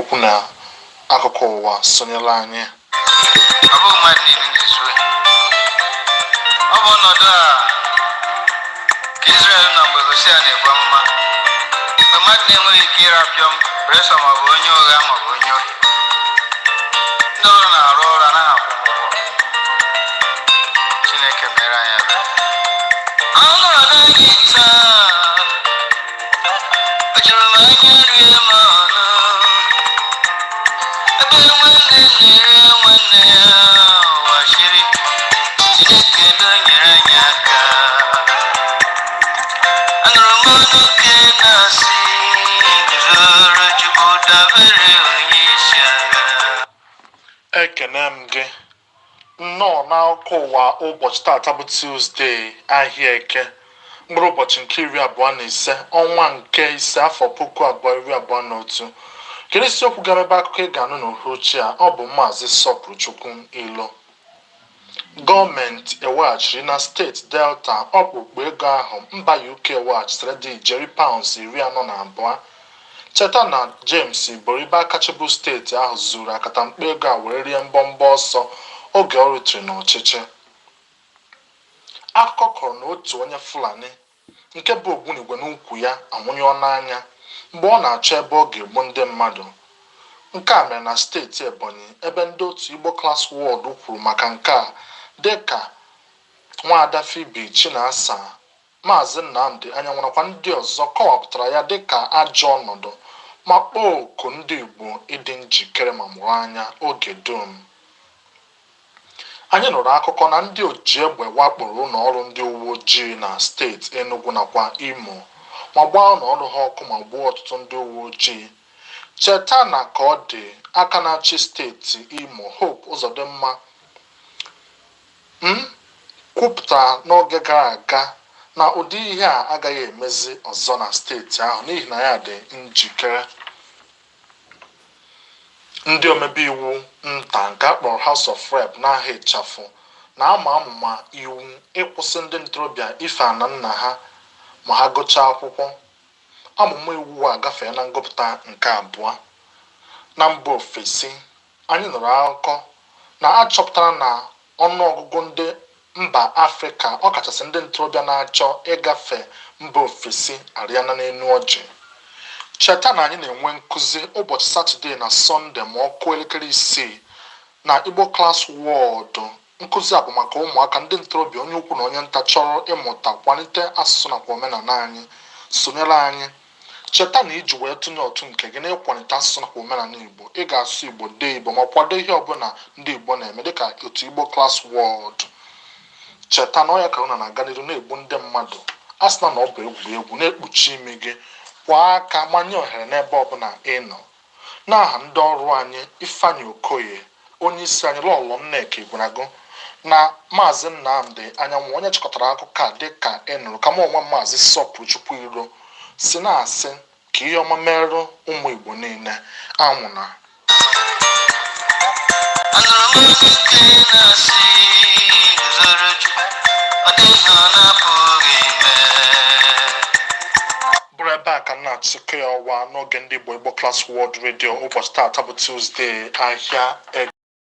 Okwu na akụkọ ụwa. Sonyela anyị. Ọ bụghị mmadụ niile na-ezu ohi. Ọ bụ ọnọdụ a ka Izrel nọ mgbe Hosea na-ebu amụma, mgbe mmadụ na-enweghị ike ịrapịọm beresọ maọbụ onye ụgha maọbụ onye ohi. Ndị ọrụ na-arụ ọrụ anaghị akwụ ha ụgwọ. Chineke mere anyị ebere. Ọnọdụ anyị taa o juru m anya, rie m ọnụ, ebe nwanne na-ere nwanne ya. Ụwa shiri. Chineke donyere anyị aka. Anụrụ m olu ke na-asị, guzoro Chukwu, dabere onye isi agha. Ekene m gị, nnọọ n'akụkọ ụwa ụbọchị taata bụ Tuzdee, ahịa Eke, mkpụrụ ụbọchị nke 25, ọnwa nke 5, afọ 2021. Kedu isiokwu ga-emebe akụkọ ị ga-anụ n'uhuruchi a? Ọ bụ Maazị Sọpụrụchukwu Ilo. Gọọmenti eweghachiri na steeti Delta ọkpụkpụ ego ahụ mba UK weghachitere dị ijeri paụnds 42. Cheta na James Ibori aka chịbụ steeti ahụ zuru akatamkpo ego a were rie mbọmbọ ọsọ oge ọ rutere n'ọchịchị. Akụkọ kọrọ na otu onye Fulani nke bụ ogbunigwe n'ukwu ya anwụnyụọ n'anya mgbe ọ na-achọ ebe ọ ga-egbu ndị mmadụ. Nke a mere na steeti Ebonyi, ebe ndị otu Igbo Class World kwuru maka nke a dịka nwaada Phoebe Chinasa, Maazị Nnamdi Anyanwụ nakwa ndị ọzọ kọwapụtara ya dịka ajọ ọnọdụ ma kpọọ oku ndị Igbo ịdị njikere ma mụrụ anya oge dum. Anyị nụrụ akụkọ na ndị oji egbe wakporo ụlọ ọrụ ndị uwe ojii na steeti Enugu nakwa Imo ma gbaa ụlọ ọrụ ha ọkụ ma gbuo ọtụtụ ndị uwe ojii. Cheta na ka ọ dị, aka na-achị steeti Imo, Hope Uzodimma, m kwupụtara n'oge gara aga na ụdị ihe a agaghị emezi ọzọ na steeti ahụ n'ihi na ya dị njikere. Ndị omebe iwu nta nke a kpọrọ House of Rep n'aha ịchafụ na-ama amụma iwu ịkwụsị ndị ntorobịa ife ana nna ha ma ha gụchaa akwụkwọ. Amụma iwu a gafee na ngụpụta nke abụọ. Na mba ofesi, anyị nụrụ akụkọ na a chọpụtara na ọnụọgụgụ ndị mba Afrịka, ọkachasị ndị ntorobịa na-achọ ịgafe mba ofesi, arịana n'elu ọjị. Cheta na anyị na-enwe nkụzi ụbọchị Satọde na Sọnde ma ọ kụọ elekere 6 na Igbo Class World. Nkụzi a bụ maka ụmụaka, ndị ntorobịa, onye ukwu na onye nta chọrọ ịmụta, kwalite asụsụ nakwa omenala anyị. Sonyere anyị. Cheta na iji wee tụnye ụtụ nke gị n'ịkwalite asụsụ nakwa omenala Igbo, ị ga-asụ Igbo, dee Igbo ma kwado ihe ọbụla ndị Igbo na-eme dịka otu Igbo Class World. Cheta na ọya corona na-aga n'iru na-egbu ndị mmadụ. A sị na ọ bụ egwuregwu, na-ekpuchi imi gị, kwaa aka, manye ohere n'ebe ọbụla ị nọ. N'aha ndị ọrụ anyị, Ifeanyị Okoye, onye isi anyị, Lọlọ Nneka Igwenagụ na Maazị Nnamdi Anyanwụ, onye chịkọtara akụkọ a dịka ị nụrụ, ka mụ onwe m, Maazị Sọpụrụchukwu Iro, si na-asị ka ihe ọma merụ ụmụ Igbo niile. Anwụna. Anụrụ m olu nke na-asị, guzoro Chukwu, ọ dịghị ọ na-apụghị ime. Bụrụ ebe a ka m na-achịkọ ya ọwa n'oge ndị Igbo, Igbo Class World Radio, ụbọchị taata bụ Tuzdee, ahịa Eke.